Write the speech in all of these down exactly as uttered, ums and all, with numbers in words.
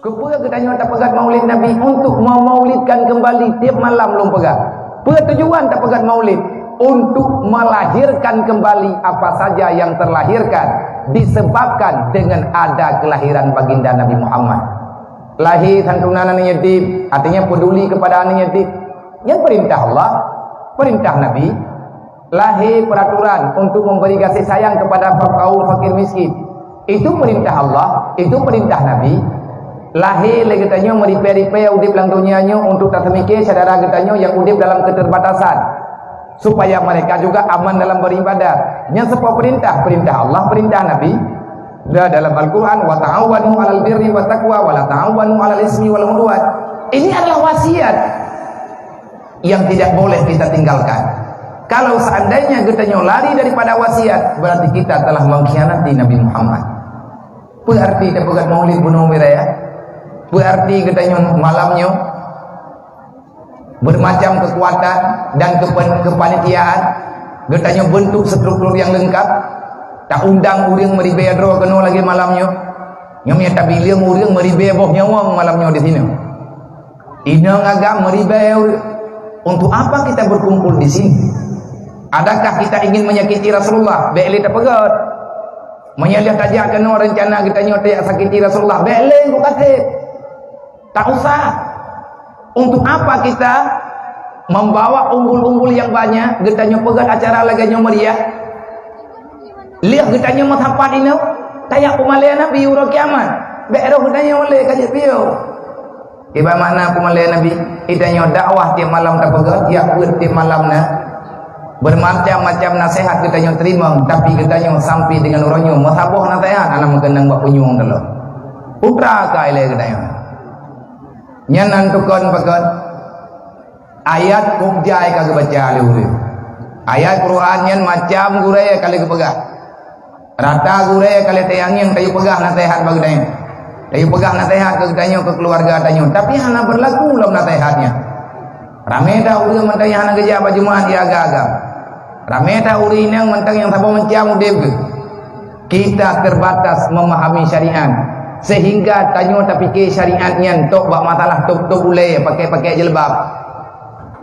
Keupeue geutanyoe tapeugét Maulid Nabi? Untuk memaulidkan kembali tiap malam lôn peugah. Peue tujuan tapeugét Maulid? Untuk melahirkan kembali apa saja yang terlahirkan disebabkan dengan ada kelahiran baginda Nabi Muhammad. Lahé santunan aneuk yatim, artinya peduli kepada aneuk yatim. Nyan perintah Allah, perintah Nabi. Lahé peraturan untuk memberi kasih sayang kepada kaum fakir miskin. Itu perintah Allah, itu perintah Nabi. Lahé lé geutanyoe meuripée-ripée udeb lam donya nyoe untuk taseumike syedara geutanyoe nyang udeb dalam keterbatasan, supaya mereka juga aman dalam beribadah. Nyan soe perintah? Perintah Allah, perintah Nabi. Dah dalam Al-Quran, "Wa ta'awanu 'alal birri wa taqwa, wa la ta'awanu 'alal ismi wal 'udwan." Ini adalah wasiat yang tidak boleh kita tinggalkan. Kalau seandainya geutanyoe lari daripada wasiat, berarti kita telah mengkhianati Nabi Muhammad. Peue arti tapeugét Maulid bunoe wirai? Peue arti geutanyoe malam nyoe? Bermacam kekuatan dan kepen-, kepanitiaan, geutanyoe bentuk struktur yang lengkap, taundang ureuëng meuribée droe keunoe lagée malam nyoe. Nyoe meunan tabileueng ureuëng meuribée boh nyawöng malam nyoe di sinoe. Inong agam meuribée ureuëng. Untuk apa kita berkumpul di sini? Adakah kita ingin menyakiti Rasulullah? Bék lé tapeugét. Meunyoe lheueh tajak keunoe rencana geutanyoe tajak sakiti Rasulullah, bék lé geukaséh. Tak usah. Untuk apa kita membawa umbul-umbul yang banyak, geutanyoe peugét acara lagée nyoe meriah? Lheueh geutanyoe meusapat inoe, tajak peumalée Nabi uroe kiamat. Bék roh geutanyoe lé ka jeuet piôh. Kiban makna peumalée Nabi, geutanyoe dakwah tiep malam tapeugét, tiep peuet tiep malam na. Bermacam-macam nasihat geutanyoe teurimong, tapi geutanyoe sampai dengan uroe nyoe meusaboh nasihat hana meukeunong bak punyueng teuh lom. Putra ka ilée geutanyoe. Nyan nan tukon pakon. Ayat kok jai ka geubaca lé ureuëng. Ayat Quran nyan macam gurée ka lheueh geupeugah. Rata gurée ka lheueh teuangieng tayue peugah naseuhat bak geutanyoe. Tayue peugah naseuhat keu geutanyoe, keu keuluwarga tanyoe. Tapi hana beurlaku lom naseuhat nyan. Ramé that ureuëng mantong nyang hana geujak bak Jumat di agam-agam. Ramé that ureuëng inong mantong nyang saboh macam udeb geuh. Kita terbatas memahami syariat, sehingga tanyoe tapike syariat nyan tok bak masalah tôb-tôb ulée, pakai-pakai jilbab.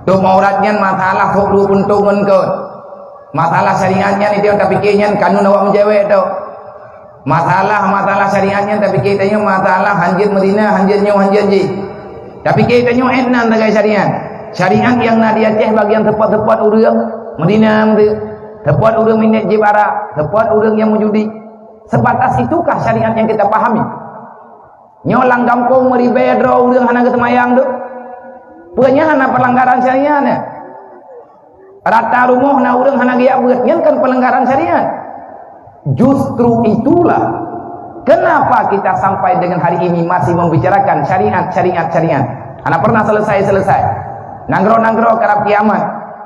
Tôb aurat nyan masalah tôb dua puntông ngon kot. Masalah syariat nyan itu tapike nyan kanun awak meucewek tok. Masalah-masalah syariat nyan tapike tanyoe masalah hanjeuet meuzina, hanjeuet nyoe, hanjeuet jih. Tapike tanyoe ék nan sagai syariat. Syariat nyang na di Aceh bagian seupôt-seupôt ureuëng meuzina meuteuk, seupôt ureuëng minèk jieb arak, seupôt ureuëng nyang meujudi. Sebatas itukah syariat yang kita pahami? Nyoe lam gampông meuribée droe ureuëng hana geuseumayang tu. Peue nyan hana pelanggaran syariat nyan? Rata rumoh na ureuëng hana geujak beuet, nyan kan pelanggaran syariat. Justru itulah kenapa kita sampai dengan hari ini masih membicarakan syariat, syariat, syariat. Hana pernah selesai-selesai. Nanggroe-nanggroe karab kiamat.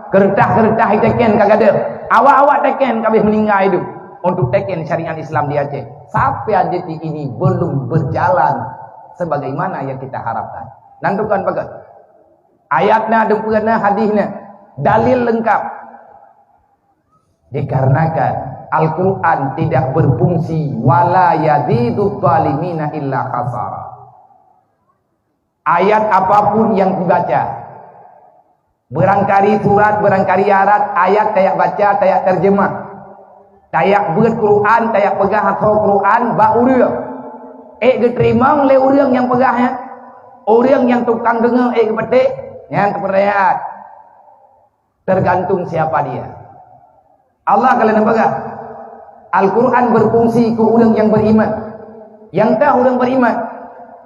Keureutah-keureutah iteken ka gadeuh. Awak-awak teken ka habéh meuninggai duek untuk teken syariat Islam di Aceh. Sampai detik ini belum berjalan sebagaimana yang kita harapkan. Nan tukon bagat. Ayat na, deumpeuet na, hadis na. Dalil lengkap. Dikarenakan Al-Quran tidak berfungsi, "Wala yazidu zalimina illa khasara." Ayat apapun yang dibaca, barangkali surat, barangkali ayat, ayat tajak baca, tajak terjemah, tajak beuet Quran, tajak peugah asoe Quran bak ureuëng. Ék geuteurimong lé ureuëng nyang peugah nyan, ureuëng nyang tukang deungoe ék geupeudeh, nyan teupeurayat. Tergantung siapa dia. Allah ka lheueh neupeugah, Al-Quran berfungsi keu ureuëng nyang beriman. Nyang teuh ureuëng beriman,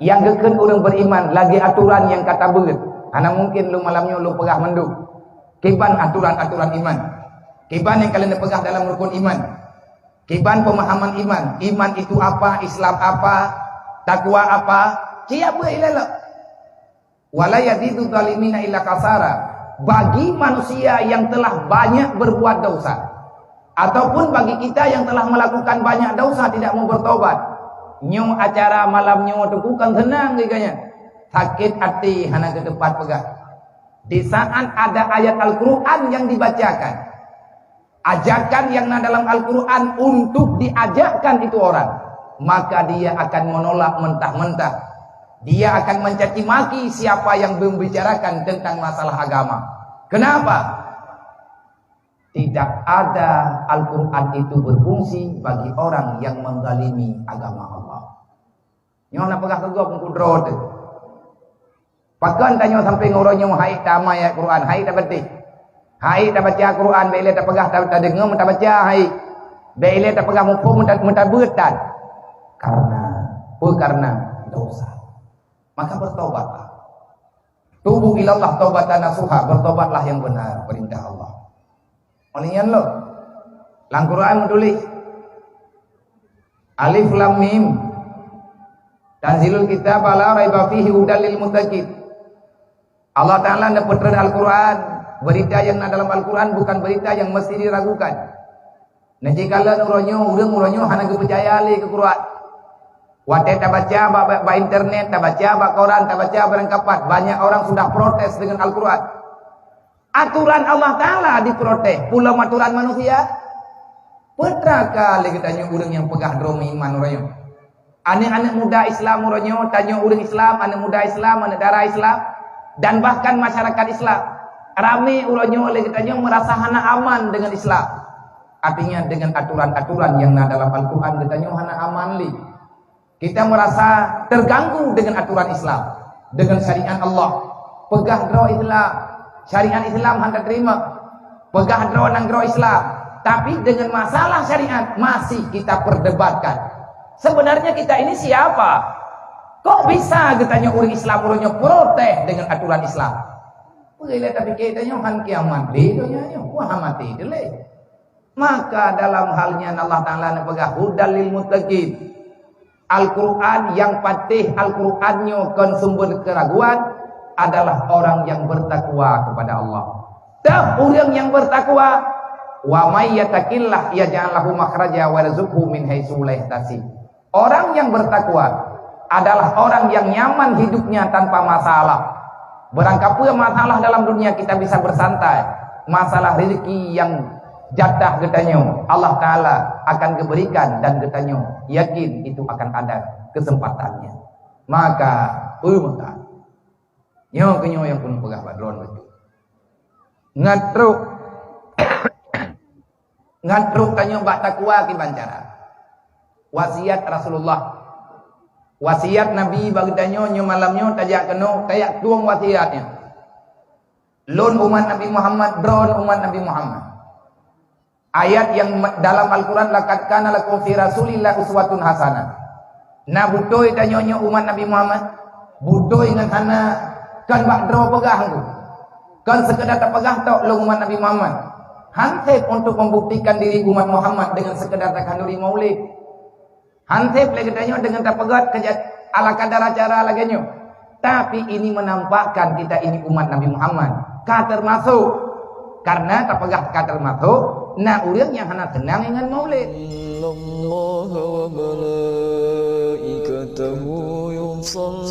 nyang geukheun ureuëng beriman lagée aturan nyang ka tabeuet. Hana mungkin lôn malam nyoe lôn peugah mandum. Kiban aturan-aturan iman. Kiban nyang ka lheueh neupeugah dalam rukun iman. Kiban pemahaman iman. Iman itu apa, Islam apa, takwa apa, ci beuet ilée lom. "Wala yazidu zalimina illa khasara." Bagi manusia yang telah banyak berbuat dosa, ataupun bagi kita yang telah melakukan banyak dosa tidak mau bertobat, nyoe acara malam nyoe tu bukan senang lagée nyan. Sakét até hana teupat peugah. Di saat ada ayat Al-Quran yang dibacakan, ajakan yang na dalam Al-Quran untuk diajakkan itu orang, maka dia akan menolak mentah-mentah. Dia akan mencaci maki siapa yang membicarakan tentang masalah agama. Kenapa? Tidak ada Al-Quran itu berfungsi bagi orang yang menzalimi agama Allah. Nyoe na peugah keu gob Teungku droe teuh. Pakon tanyoe sampoe ngon uroe nyoe hai tamai ayat Quran, hai tabaca. Hai tabaca Quran, bèk lé tapeugah ta-, tadeungoe meuh tabaca hai. Bèk lé tapeugah muphom meuh ta-, meuh tabeuet tan. Karena, peue karena dosa. Maka bertobatlah. Tubu ilallah taubatan nasuha, bertobatlah yang benar, perintah Allah. Oleh nyan lom, lam Quran meutuléh, Alif Lam Mim, tanzilul kitab la raiba fihi hudal lil muttaqin. Allah Ta'ala neupeutreun Al-Quran, berita yang na dalam Al-Quran bukan berita yang mesti diragukan. Nah, jikalon uroe nyoe, ureuëng uroe nyoe hana geupeucaya lé keu Quran. Watée tabaca bak, bak, bak internet, tabaca bak koran, tabaca barang kapat, banyak orang sudah protes dengan Al-Quran. Aturan Allah Ta'ala diprotes, peulom aturan manusia. Peutraka lé geutanyoe ureuëng nyang peugah droe meuiman uroe nyoe. Aneuëk-aneuëk muda Islam uroe nyoe, tanyoe ureuëng Islam, aneuëk muda Islam, aneuëk dara Islam, dan bahkan masyarakat Islam. Ramé uroe nyoe lé geutanyoe meurasa hana aman deungon Islam. Artinya, dengan aturan-aturan nyang na dalam Al-Quran, geutanyoe hana aman lé. Kita merasa terganggu dengan aturan Islam, dengan syariat Allah. Peugah droe Islam, syariat Islam hana terima. Peugah droe nanggroe Islam, tapi dengan masalah syariat masih kita perdebatkan. Sebenarnya kita ini siapa? Kok bisa geutanyoe ureuëng Islam uroe nyoe protes dengan aturan Islam? Peue lé tapike tanyoe han kiamat lé donya nyoe, wah maté dilé. Maka dalam hal nyan Allah Ta'ala neupeugah hudal lil muttaqin. Al-Quran nyang patéh, Al-Quran nyoe kon sumber keraguan, adalah orang yang bertakwa kepada Allah. Dah ureuëng nyang bertakwa, wa may yattaqillah yaj'al lahu makhraja wa yarzuqhu min haitsu la yahtasib. Orang yang bertakwa adalah orang yang nyaman hidupnya tanpa masalah. Barangkapeue masalah dalam dunia kita bisa bersantai. Masalah rezeki yang jatah geutanyoe, Allah Ta'ala akan geuberikan dan geutanyoe yakin itu akan ada kesempatannya. Maka, peue meuka? Nyoe keuh nyoe nyang peunoh peugah bak droe beutôi. Ngat trok. Ngat trok tanyoe bak takwa kiban cara. Wasiat Rasulullah. Wasiat Nabi bak geutanyoe nyoe malam nyoe tajak keunoe, tajak tueng wasiat nyan. Lôn umat Nabi Muhammad, droe umat Nabi Muhammad. Ayat yang dalam Al-Quran, "Laqad kana lakum fi Rasulillah uswatun hasanah." Nah, beutôi tanyoe nyoe umat Nabi Muhammad. Beutôi ngon hana, kon bak droe peugah tu. Kon sekedar tapeugah tok lôn umat Nabi Muhammad. Hanseb untuk membuktikan diri umat Muhammad dengan sekedar takhanduri maulid. Hanseb lé geutanyoe deungon tapeugét keujat ala kadar acara lagée nyoe. Tapi ini menampakkan kita ini umat Nabi Muhammad. Ka termasuk. Karena tapeugah ka termasuk, na ureuëng nyang hana seunang ngon maulid. Innallaha wa malaikatahu yusalluna